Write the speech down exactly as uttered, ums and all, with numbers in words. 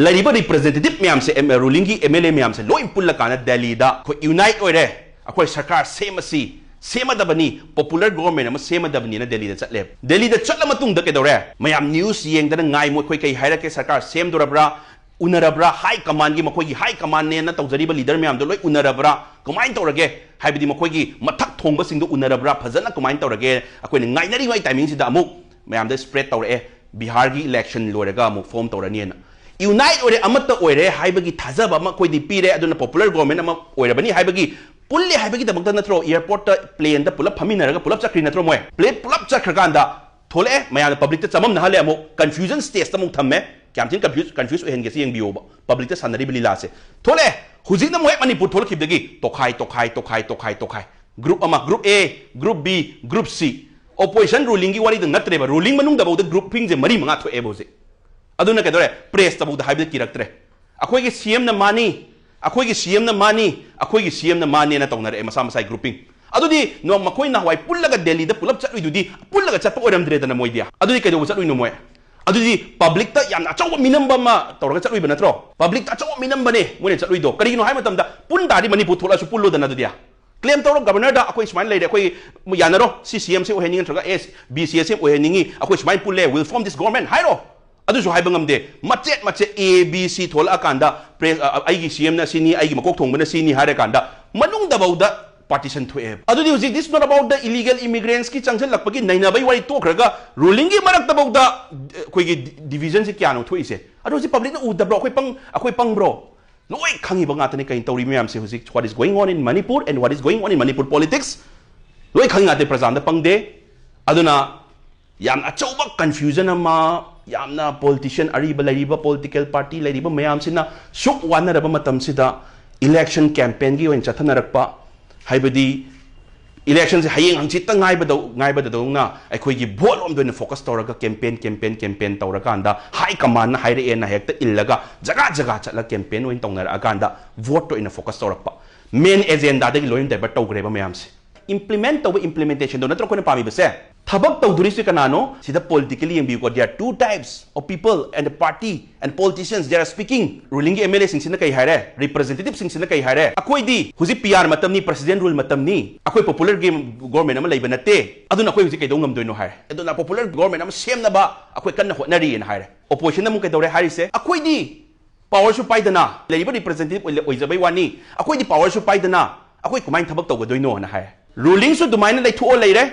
ꯂꯩꯔꯤꯕ representative ꯃꯌꯥꯝꯁꯦ, ꯔꯨꯂꯤꯡꯒꯤ M L A ꯃꯌꯥꯝꯁꯦ ꯂꯣꯏ ꯄꯨꯜꯂꯀꯥꯟꯗ ꯗꯦꯜꯂꯤꯗ ꯑꯩꯈꯣꯏ unite ꯑꯣꯏꯔꯦ, ꯑꯩꯈꯣꯏ ꯁꯔꯀꯥꯔ ꯁꯦꯝꯃꯁꯤ, ꯁꯦꯝꯃꯗꯕꯅꯤ, popular government ꯑꯃ ꯁꯦꯝꯃꯗꯕꯅꯤꯅ ꯗꯦꯜꯂꯤꯗ ꯆꯠꯂꯦ꯫ ꯗꯦꯜꯂꯤꯗ ꯆꯠꯂ ꯃꯇꯨꯡꯗ ꯀꯩꯗꯧꯔꯦ? ꯃꯌꯥꯝ news ꯌꯦꯡꯗꯅ ꯉꯥꯏ, ꯃꯈꯣꯏ ꯀꯩ ꯍꯥꯏꯔꯛꯀꯦ, ꯁꯔꯀꯥꯔ ꯁꯦꯝꯗꯣꯔꯕ꯭ꯔꯥ, ꯎꯅꯔꯕ꯭ꯔꯥ, high commandꯒꯤ, ꯃꯈꯣꯏꯒꯤ high commandꯅꯦꯅ ꯇꯧꯖꯔꯤꯕ leader ꯃꯌꯥꯝꯗꯣ ꯂꯣꯏ ꯎꯅꯔꯕ꯭ꯔꯥ, ꯀꯃꯥꯏꯅ ꯇꯧꯔꯒꯦ? ꯍꯥꯏꯕꯗꯤ ꯃꯈꯣꯏꯒꯤ ꯃꯊꯛ ꯊꯣꯡꯕꯁꯤꯡꯗꯣ ꯎꯅꯔꯕ꯭ꯔꯥ, ꯐꯖꯅ ꯀꯃꯥꯏꯅ ꯇꯧꯔꯒꯦ? ꯑꯩꯈꯣꯏꯅ ꯉꯥꯏꯅꯔꯤꯉꯩ timingꯁꯤꯗ ꯑꯃꯨꯛ ꯃꯌꯥꯝꯗ spread ꯇꯧꯔꯛꯑꯦ, ꯕꯤꯍꯥꯔꯒꯤ election ꯂꯣꯏꯔꯒ ꯑꯃꯨꯛ form ꯇꯧꯔꯅꯤꯅ꯫ Unite ꯑꯣꯏꯔꯦ, ꯑꯃꯠꯇ ꯑꯣꯏꯔꯦ ꯍꯥꯏꯕꯒꯤ ꯊꯥꯖꯕ ꯑꯃ ꯑꯩꯈꯣꯏꯗꯤ ꯄꯤꯔꯦ꯫ ꯑꯗꯨꯅ popular government ꯑꯃ ꯑꯣꯏꯔꯕꯅꯤ ꯍꯥꯏꯕꯒꯤ, ꯄꯨꯜꯂꯦ ꯍꯥꯏꯕꯒꯤꯗꯃꯛꯇ ꯅꯠꯇ꯭ꯔꯣ airportꯇ planeꯗ ꯄꯨꯂꯞ ꯐꯝꯃꯤꯟꯅꯔꯒ ꯄꯨꯂꯞ ꯆꯠꯈ꯭ꯔꯤ ꯅꯠꯇ꯭ꯔꯣ ꯃꯣꯏ? Plane ꯄꯨꯂꯞ ꯆꯠꯈ꯭ꯔꯀꯥꯟꯗ ꯊꯣꯛꯂꯛꯑꯦ, ꯃꯌꯥꯝꯅ publicꯇ ꯆꯃꯝꯅꯍꯜꯂꯦ, ꯑꯃꯨꯛ confusion stageꯇ ꯑꯃꯨꯛ ꯊꯝꯃꯦ꯫ ꯀꯌꯥꯝ ꯊꯤꯅ confuse, confuse ꯑꯣꯏꯍꯟꯒꯦ ꯁꯤ ꯌꯦꯡꯕꯤꯌꯣꯕ꯫ Publicꯇ ꯁꯥꯟꯅꯔꯤꯕ ꯂꯤꯂꯥꯁꯦ꯫ ꯊꯣꯛꯂꯛꯑꯦ꯫ ꯍꯧꯖꯤꯛꯅ ꯑꯃꯨꯛ ꯍꯦꯛ ꯃꯅꯤꯄꯨꯔ ꯊꯣꯛꯂꯛꯈꯤꯕꯗꯒꯤ ꯇꯣꯈꯥꯏ, ꯇꯣꯈꯥꯏ, ꯇꯣꯈꯥꯏ, ꯇꯣꯈꯥꯏ, ꯇꯣꯈꯥꯏ꯫ Group ꯑꯃ, group A, group B, group C꯫ Opposition rulingꯒꯤ ꯋꯥꯔꯤꯗ ꯅꯠꯇ꯭ꯔꯦꯕ, ruling ꯃꯅꯨꯡꯗꯐꯥꯎꯗ groupingꯁꯦ ꯃꯔꯤ ꯃꯉꯥ ꯊꯣꯛꯑꯦꯕ ꯍꯧꯖꯤꯛ꯫ ꯑꯗꯨꯅ ꯀꯩꯗꯧꯔꯦ? Pressꯇꯐꯥꯎꯗ ꯍꯥꯏꯕꯗ ꯀꯤꯔꯛꯇ꯭ꯔꯦ꯫ ꯑꯩꯈꯣꯏꯒꯤ CMꯅ ꯃꯥꯅꯤ, ꯑꯩꯈꯣꯏꯒꯤ CMꯅ ꯃꯥꯅꯤ, ꯑꯩꯈꯣꯏꯒꯤ CMꯅ ꯃꯥꯅꯦꯅ ꯇꯧꯅꯔꯛꯑꯦ ꯃꯁꯥ ꯃꯁꯥꯒꯤ grouping꯫ ꯑꯗꯨꯗꯤ ꯅꯣ-, ꯃꯈꯣꯏ ꯅꯍꯥꯟꯋꯥꯏ ꯄꯨꯜꯂꯒ ꯗꯦꯜꯂꯤꯗ ꯄꯨꯂꯞ ꯆꯠꯂꯨꯏꯗꯨꯗꯤ ꯄꯨꯜꯂꯒ ꯆꯠꯄ ꯑꯣꯏꯔꯝꯗ꯭ꯔꯦꯗꯅ ꯃꯣꯏꯗꯤ꯫ ꯑꯗꯨꯗꯤ ꯀꯩꯗꯧꯕ ꯆꯠꯂꯨꯏꯅꯣ ꯃꯣꯏ? ꯑꯗꯨꯗꯤ publicꯇ ꯌꯥꯝꯅ ꯑꯆꯧꯕ ꯃꯤꯅꯝꯕ ꯑꯃ ꯇꯧꯔꯒ ꯆꯠꯂꯨꯏꯕ ꯅꯠꯇ꯭ꯔꯣ? Publicꯇ ꯑꯆꯧꯕ ꯃꯤꯅꯝꯕꯅꯦ ꯃꯣꯏꯅ ꯆꯠꯂꯨꯏꯗꯣ꯫ ꯀꯔꯤꯒꯤꯅꯣ ꯍꯥꯏꯕ ꯃꯇꯝꯗ ꯄꯨꯟ ꯇꯥꯔꯗꯤ ꯃꯅꯤꯄꯨꯔ ꯊꯣꯛꯂꯛꯑꯁꯨ ꯄꯨꯜꯂꯣꯗꯅ ꯑꯗꯨꯗꯤ꯫ Claim ꯇꯧꯔꯣ governorꯗ, "ꯑꯩꯈꯣꯏ ꯁꯨꯃꯥꯏꯅ ꯂꯩꯔꯦ, ꯑꯩꯈꯣꯏ ꯌꯥꯅꯔꯣ, ꯁꯤ CMꯁꯦ ꯑꯣꯏꯍꯟꯅꯤꯡꯉꯤ ꯅꯠꯇ꯭ꯔꯒ ꯑꯦꯁ, BCAꯁꯦ ꯑꯣꯏꯍꯟꯅꯤꯡꯉꯤ, ꯑꯩꯈꯣꯏ ꯁꯨꯃꯥꯏꯅ ꯄꯨꯜꯂꯦ, we'll form this government" ꯍꯥꯏꯔꯣ꯫ ꯑꯗꯨꯁꯨ ꯍꯥꯏꯕ ꯉꯝꯗꯦ꯫ ꯃꯆꯦꯠ ꯃꯆꯦꯠ A, B, C ꯊꯣꯛꯂꯛꯑꯀꯥꯟꯗ press, ꯑ, ꯑ, ꯑꯩꯒꯤ CMꯅ ꯁꯤꯅꯤ, ꯑꯩꯒꯤ ꯃꯀꯣꯛ ꯊꯣꯡꯕꯅ ꯁꯤꯅꯤ ꯍꯥꯏꯔꯀꯥꯟꯗ ꯃꯅꯨꯡꯗꯐꯥꯎꯗ partition ꯊꯣꯛꯑꯦꯕ꯫ ꯑꯗꯨꯗꯤ ꯍꯧꯖꯤꯛ this is not about the illegal immigrants ꯀꯤ ꯆꯪꯁꯤꯜꯂꯛꯄꯒꯤ ꯅꯩꯅꯕꯒꯤ ꯋꯥꯔꯤ ꯇꯣꯛꯈ꯭ꯔꯒ rulingꯒꯤ ꯃꯔꯛꯇꯐꯥꯎꯗ, ꯑ, ꯑꯩꯈꯣꯏꯒꯤ divisionꯁꯤ ꯀꯌꯥꯅꯣ ꯊꯣꯛꯏꯁꯦ? ꯑꯗꯣ ꯍꯧꯖꯤꯛ publicꯅ ꯎꯗꯕ꯭ꯔꯣ? ꯑꯩꯈꯣꯏ ꯄꯪ-, ꯑꯩꯈꯣꯏ ꯄꯪꯕ꯭ꯔꯣ? ꯂꯣꯏ ꯈꯪꯉꯤꯕ ꯉꯥꯛꯇꯅꯤ ꯀꯩꯅꯣ ꯇꯧꯔꯤ ꯃꯌꯥꯝꯁꯦ ꯍꯧꯖꯤꯛ, what is going on in Manipur and what is going on in Manipur politics꯫ ꯂꯣꯏ ꯈꯪꯉꯤ ꯉꯥꯛꯇꯅꯤ, ꯄ꯭ꯔꯖꯥ ꯑꯝꯇ ꯄꯪꯗꯦ꯫ ꯑꯗꯨꯅ ꯌꯥꯝ ꯑꯆꯧꯕ confusion ꯑꯃ, ꯌꯥꯝꯅ politician, ꯑꯔꯤꯕ ꯂꯩꯔꯤꯕ political party ꯂꯩꯔꯤꯕ ꯃꯌꯥꯝꯁꯤꯅ ꯁꯨꯛ ꯋꯥꯅꯔꯕ ꯃꯇꯝꯁꯤꯗ election campaignꯒꯤ ꯑꯣꯏꯅ ꯆꯠꯊꯅꯔꯛꯄ, ꯍꯥꯏꯕꯗꯤ electionꯁꯦ ꯍꯌꯦꯡ ꯍꯪꯆꯤꯠꯇ ꯉꯥꯏꯕꯗꯧ-, ꯉꯥꯏꯕꯗꯗꯧꯅ ꯑꯩꯈꯣꯏꯒꯤ vote ꯂꯣꯝꯗ ꯑꯣꯏꯅ focus ꯇꯧꯔꯒ campaign, campaign, campaign ꯇꯧꯔꯀꯥꯟꯗ high commandꯅ ꯍꯥꯏꯔꯛꯑꯦꯅ ꯍꯦꯛꯇ ꯏꯜꯂꯒ ꯖꯒꯥ ꯖꯒꯥ ꯆꯠꯂꯒ campaign ꯑꯣꯏꯅ ꯇꯧꯅꯔꯛꯑꯀꯥꯟꯗ voteꯇ ꯑꯣꯏꯅ focus ꯇꯧꯔꯛꯄ꯫ Main agendaꯗꯒꯤ ꯂꯣꯏꯅ divert ꯇꯧꯈ꯭ꯔꯦꯕ ꯃꯌꯥꯝꯁꯦ꯫ Implement ꯇꯧꯕ, implementationꯗꯣ ꯅꯠꯇ꯭ꯔꯣ ꯑꯩꯈꯣꯏꯅ ꯄꯥꯝꯃꯤꯕꯁꯦ? ꯊꯕꯛ ꯇꯧꯗꯣꯔꯤꯁꯦ ꯀꯅꯥꯅꯣ? ꯁꯤꯗ politically ꯌꯦꯡꯕꯤꯌꯨꯀꯣ, there are two types of people and the party and politicians, they are speaking. Ruling ꯒꯤ M L A ꯁꯤꯡꯁꯤꯅ ꯀꯩ ꯍꯥꯏꯔꯦ? Representative ꯁꯤꯡꯁꯤꯅ ꯀꯩ ꯍꯥꯏꯔꯦ? ꯑꯩꯈꯣꯏꯗꯤ ꯍꯧꯖꯤꯛ P R ꯃꯇꯝꯅꯤ, president rule ꯃꯇꯝꯅꯤ, ꯑꯩꯈꯣꯏ popular government ꯑꯃ ꯂꯩꯕ ꯅꯠꯇꯦ, ꯑꯗꯨꯅ ꯑꯩꯈꯣꯏ ꯍꯧꯖꯤꯛ ꯀꯩꯗꯧ ꯉꯝꯗꯣꯏꯅꯣ ꯍꯥꯏꯔꯦ꯫ ꯑꯗꯨꯅ popular government ꯑꯃ ꯁꯦꯝꯅꯕ ꯑꯩꯈꯣꯏ ꯀꯟꯅ ꯍꯣꯠꯅꯔꯤꯅ ꯍꯥꯏꯔꯦ꯫ Opposition ꯅ ꯑꯃꯨꯛ ꯀꯩꯗꯧꯔꯦ ꯍꯥꯏꯔꯤꯁꯦ? ꯑꯩꯈꯣꯏꯗꯤ power ꯁꯨ ꯄꯥꯏꯗꯅ, ꯂꯩꯔꯤꯕ representative ꯑꯣꯏꯖꯕꯩ ꯋꯥꯅꯤ, ꯑꯩꯈꯣꯏꯗꯤ power ꯁꯨ ꯄꯥꯏꯗꯅ ꯑꯩꯈꯣꯏ ꯀꯃꯥꯏꯅ ꯊꯕꯛ ꯇꯧꯒꯗꯣꯏꯅꯣꯅ ꯍꯥꯏ꯫ Ruling ꯁꯨ ꯑꯗꯨꯃꯥꯏꯅ ꯂꯩꯊꯣꯛꯑ ꯂꯩꯔꯦ꯫